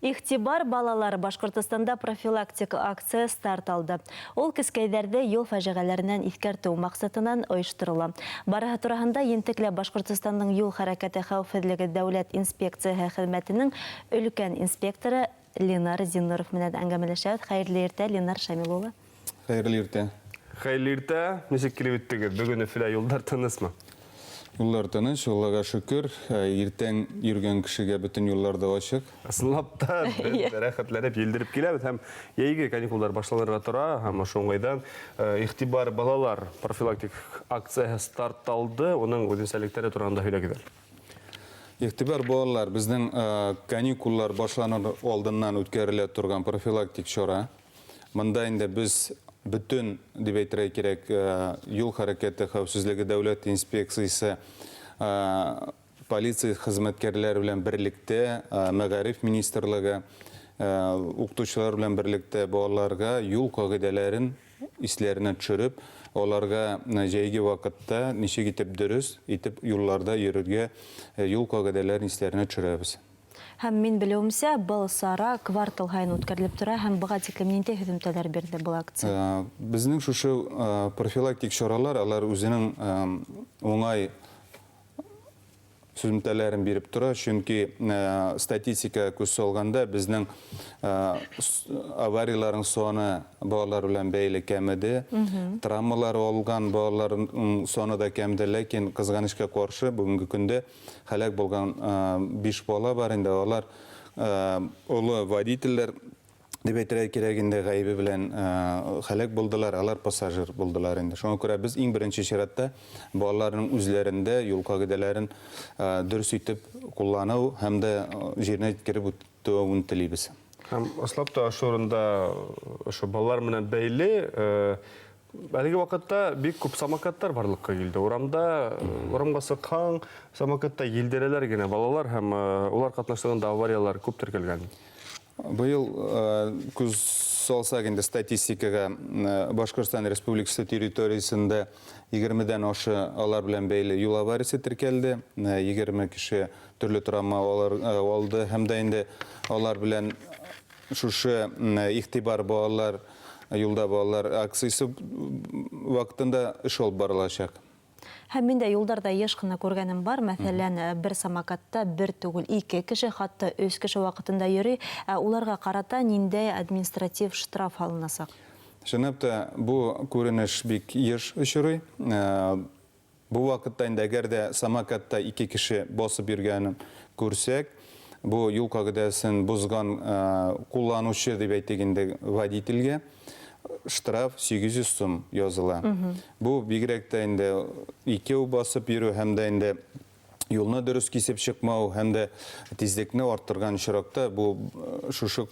Игътибар, балалар! Башкортостанда профилактик акция старт алды. Ул кескәйҙәрҙе юл фажиғәләренән иҫкәртеү маҡсатынан ойошторола. Барыһы тураһында ентекләп Башкортостандың юл хәрәкәте хәүефһеҙлеге дәүләт инспекцияһы хеҙмәтенең өлкән инспекторы Ленар Зиннуров менән әңгәмәләшәбеҙ. Хәйерле иртә, Ленар Шамил улы! Хәйерле иртә. Хәйерле иртә. Ничек килеп еттегеҙ? Бөгөн Өфөлә юлдар тынысмы? Юллар тыныч, Аллага шөкер. Иртән йөргән кешегә бөтен юллар да ачык. Ысынлап та, без рәхәтләнеп елдереп киләбез һәм йәйге каникуллар башланырга тора һәм ошо уңайдан Игътибар, балалар профилактик акцияһе старт алды. Уның үзенсәлектәре турында һөйләгез әле. Игътибар, балалар, безнең каникуллар башланыр алдыннан үткәрелә торган профилактик чара. Монда инде без бөтен, дип әйтергә кирәк, юл хәрәкәте хәвефсезлеге дәүләт инспекциясе, полиция хезмәткәрләре белән берлектә, мәгариф министрлыгы, укытучылар белән берлектә балаларга юл кагыйдәләрен исләренә төшереп, аларга җәйге вакытта ничек итеп дөрес итеп юлларда йөрергә, юл кагыйдәләрен исләренә төшерәбез. Һәм мин белүемсә, был сара квартал һайын үткәрелеп тора һәм быга тиклем ниндәй һөҙөмтәләр бирҙе был акция? Безнең шушы профилактик чаралар, алар үзенең уңай һөҙөмтәләрен биреп тора, чөнки статистикага күз салганда, безнең аварияләрнең саны балалар белән бәйле кәмеде, травмалар алган балаларның саны да кәмеде, ләкин кызганычка каршы, бүгенге көндә Һәлак булган биш бала бар инде, алар олы водительләр дип әйтергә кирәк инде, гаебе белән һәлак булдылар, алар пассажир булдылар инде. Шуңа күрә без иң беренче чиратта балаларның үзләрендә юл кагыйдәләрен дөрес итеп куллану һәм дә җиренә җиткереп үтүен телибез. Һәм аслап та ошо урында ошо балалар менән бәйле Әлеге вакытта бик күп самокатлар барлыкка килде. Урамда, урамга чыксаң, самокатта елдерәләр генә балалар һәм улар катнашлыгында аварияләр күп теркәлгән. Быел күз салсак инде статистикага, Башкортстан Республикасы территориясендә 20-дән ашы алар белән бәйле юл авариясе теркәлде. 20 кеше төрле травма алды һәм дә инде алар белән Шушы Игътибар, балалар, юлда балалар акциясе вакытында эш алып барылачак. Һәм мин дә юлдарда еш кына күргәнем бар, мәсәлән, бер самокатта бер түгел, ике кеше, хатта өч кеше вакытында йөри. Ә уларга карата ниндәй административ штраф алынасак? Чынлап та, бу күренеш бик еш очрый. Бу вакытта инде әгәр дә самокатта ике кеше басып йөргәнен күрсәк, бу юл кагыйдәсен бозган кулланучы дип әйтик инде водительгә штраф 800 сум языла. Бу бигрәк тә инде икәү басып йөрү һәм дә инде юлны дөрес кисеп чыкмау һәм дә тизлекне арттырган очракта бу шушы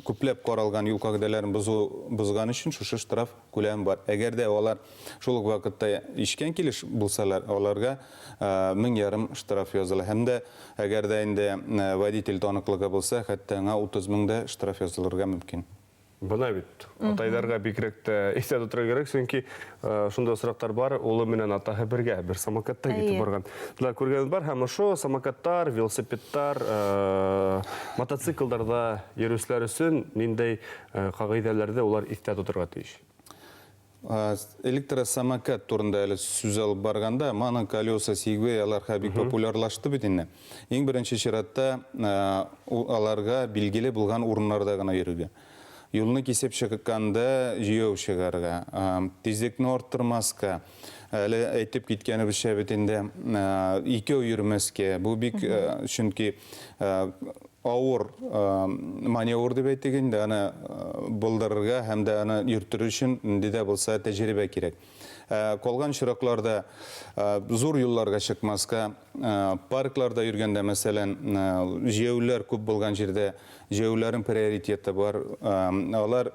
күпләп каралган юл кагыйдәләрен бозу бозган өчен шушы штраф күләме бар. Әгәр дә алар шул ук вакытта эчкән килеш булсалар, аларга 1500 штраф языла. Һәм дә әгәр дә инде водитель таныклыгы булса, хәтта аңа 30 мең дә штраф язылырга мөмкин. Бына бит, атайларга бигрәк тә истә тотырга кирәк, чөнки шундый очраклар бар, улы менән атаһы бергә бер самокатта китеп барган. Болар күргәнебез бар һәм ошо самокаттар, велосипедтар, мотоциклдарда йөрүчеләр өчен ниндәй кагыйдәләрне улар истә тотырга тиеш? Электросамокат турында әле сүз алып барганда, моноколеса, Segway алар хәзер бик популярлашты бит инде. Иң беренче чиратта аларга билгеле булган урыннарда гына йөрергә. Юлны кисеп чыкканда җәяү чыгарга, тизлекне арттырмаска. Әле әйтеп киткәнебезчә бит инде, икәү йөрмәскә. Бу бик, чөнки авыр маневр дип әйтик инде, аны булдырырга һәм дә аны йөртер өчен нинди дә булса тәҗрибә кирәк. Калган очракларда зур юлларга чыкмаска, паркларда йөргәндә, мәсәлән, җәяүлеләр күп булган җирдә җәяүлеләрнең приоритеты бар. Алар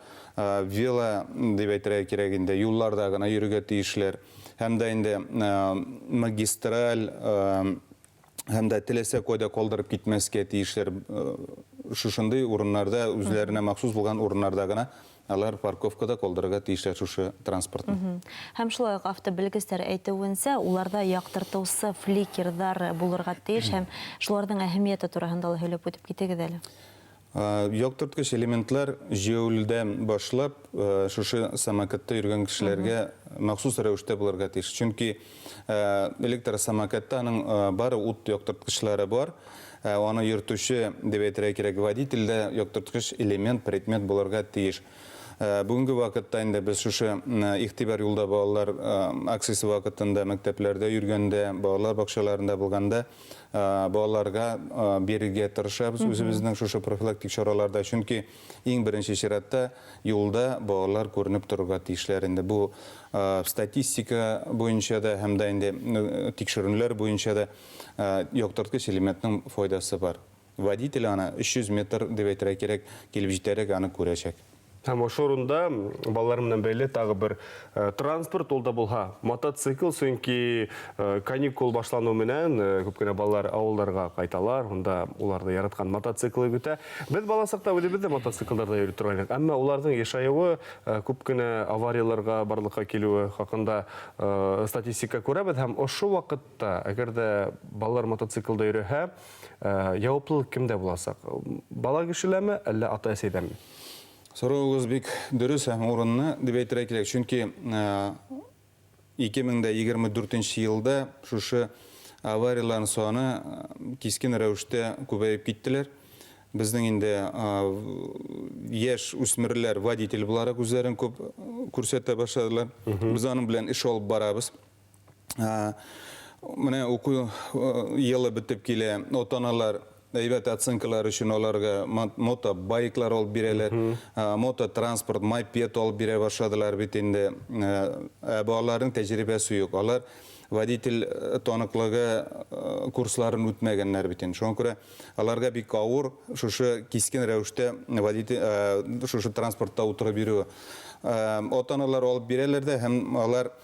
вело дип әйтергә кирәк инде, юлларда гына йөрергә тиешләр. Һәм дә инде магистраль һәм дә теләсә кайда калдырып китмәскә тиешләр. Шушындый урыннарда, үзләренә махсус булган урыннарда гына алар парковкада калдырырга тиешләр шушы транспортны. Һәм шулай ук автобелгечләр әйтүенчә, уларда яктыртучы фликердар булырга тиеш һәм шуларның әһәмияте тураһында ла һөйләп үтеп китегез әле. Яктырткыч элементлар җәяүледән башлап, шушы самокатта йөргән кешеләргә махсус рәвештә булырга тиеш. Чөнки электросамокатта аның бары ут яктырткычлары бар. Аны йөртүче, дип әйтергә кирәк, водитель дә яктырткыч элемент, предмет булырга тиеш. Бүгенге вакытта инде без шушы Игътибар юлда балалар акциясе вакытында мәктәпләрдә йөргәндә, балалар бакчаларында булганда балаларга бирергә тырышабыз үзебезнең шушы профилактик чараларда, чөнки иң беренче чиратта юлда балалар күренеп торырга тиешләр инде. Бу статистика буенча да һәм дә инде тикшеренүләр буенча да яктырткыч элементның файдасы бар. Водитель аны 300 метр дип әйтергә кирәк, килеп җитәрәк аны күрәчәк. Һәм ошо урында балалар менән бәйле тагы бер транспорт, ул да булһа мотоцикл, чөнки каникул башлану менән күп кенә балалар авылларга кайталар, унда уларны яраткан мотоциклы көтә. Без балачакта үзебез дә мотоциклдарда йөри торган идек, әмма уларның ешаюы, күп кенә аварияләргә барлыкка килүе хакында статистика күрәбез. Һәм ошо вакытта, әгәр дә балалар мотоциклда йөрүһә, яваплылык кемдә булачак? Бала кешеләме, әллә ата-әсәйдәме? Соравыгыз бик дөрес һәм урынлы дип әйтергә кирәк, чөнки 2024 елда шушы аварияләрнең саны кискен рәвештә күбәеп киттеләр. Безнең инде яшь үсмерләр водитель буларак үзләрен күп күрсәтә башладылар. Без аның белән эш алып барабыз. Менә уку елы бетеп килә, ата-аналар әйбәт оценкалар өчен аларга мотобайклар алып бирәләр, мототранспорт, мопед алып бирә башладылар бит инде. Ә балаларның тәҗрибәсе юк. Алар водитель таныклыгы курсларын үтмәгәннәр бит инде. Шуңа күрә аларга бик авыр шушы кискен рәвештә водитель шушы транспортта утырып йөрүе. Ата-аналар алып бирәләр дә һәм алар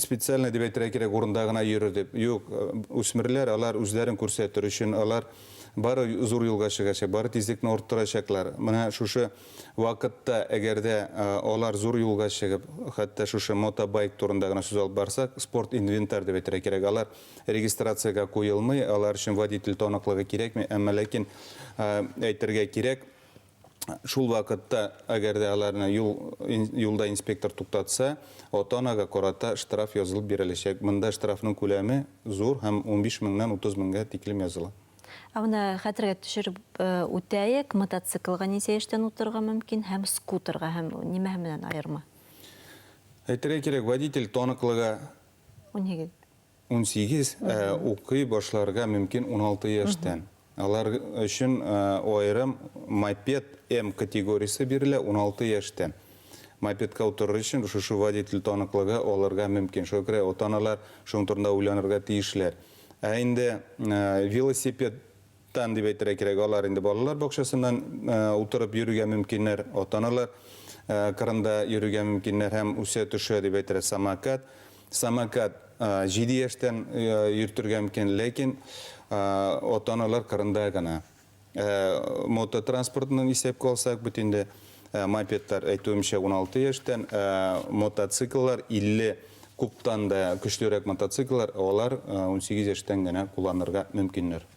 специально дип әйтергә кирәк, урында гына йөрер дип. Юк, үсмерләр алар үзләрен күрсәтер өчен, алар бары зур юлга чыгачак, бары тизлекне арттырачаклар. Менә шушы вакытта, әгәр дә алар зур юлга чыгып, хәтта шушы мотобайк турында гына сүз алып барсак, спорт инвентарь дип әйтергә кирәк, алар регистрациягә куелмый, алар өчен водитель таныклыгы кирәкми, әмма ләкин әйтергә кирәк, шул вакытта, әгәр дә аларны юлда инспектор туктатса, ата-анага карата штраф язылып биреләчәк. Монда штрафның күләме зур һәм 15 меңнән 30 меңгә тиклем языла. Ә менә хәтергә төшереп үтәйек, мотоциклга ничә яшьтән утырырга мөмкин һәм скутерга, һәм нимә белән аерма? Әйтергә кирәк, водитель таныклыгы 18. 18, укый башларга мөмкин 16 яшьтән. Алар өчен аерым мопед М категориясе бирелә 16 яшьтән. Мопедка утырыр өчен шушы водитель таныклыгы алырга мөмкин. Шуңа күрә ата-аналар шуның турында уйланырга тиешләр. Ә инде велосипедтан дип әйтергә кирәк, алар инде балалар бакчасыннан утырып йөрергә мөмкиннәр, ата-аналар кырында йөрергә мөмкиннәр һәм үсә төшә дип әйтергә самокат. Самокат 7 яшьтән йөртергә мөмкин, ләкин ата-аналар кырында гына. Мототранспортны исәпкә алсак, бит инде мопедлар, әйтүемчә, 16 яшьтән, мотоцикллар 50 кубтан да көчлерәк мотоцикллар, алар 18 яшьтән генә кулланырга мөмкиннәр.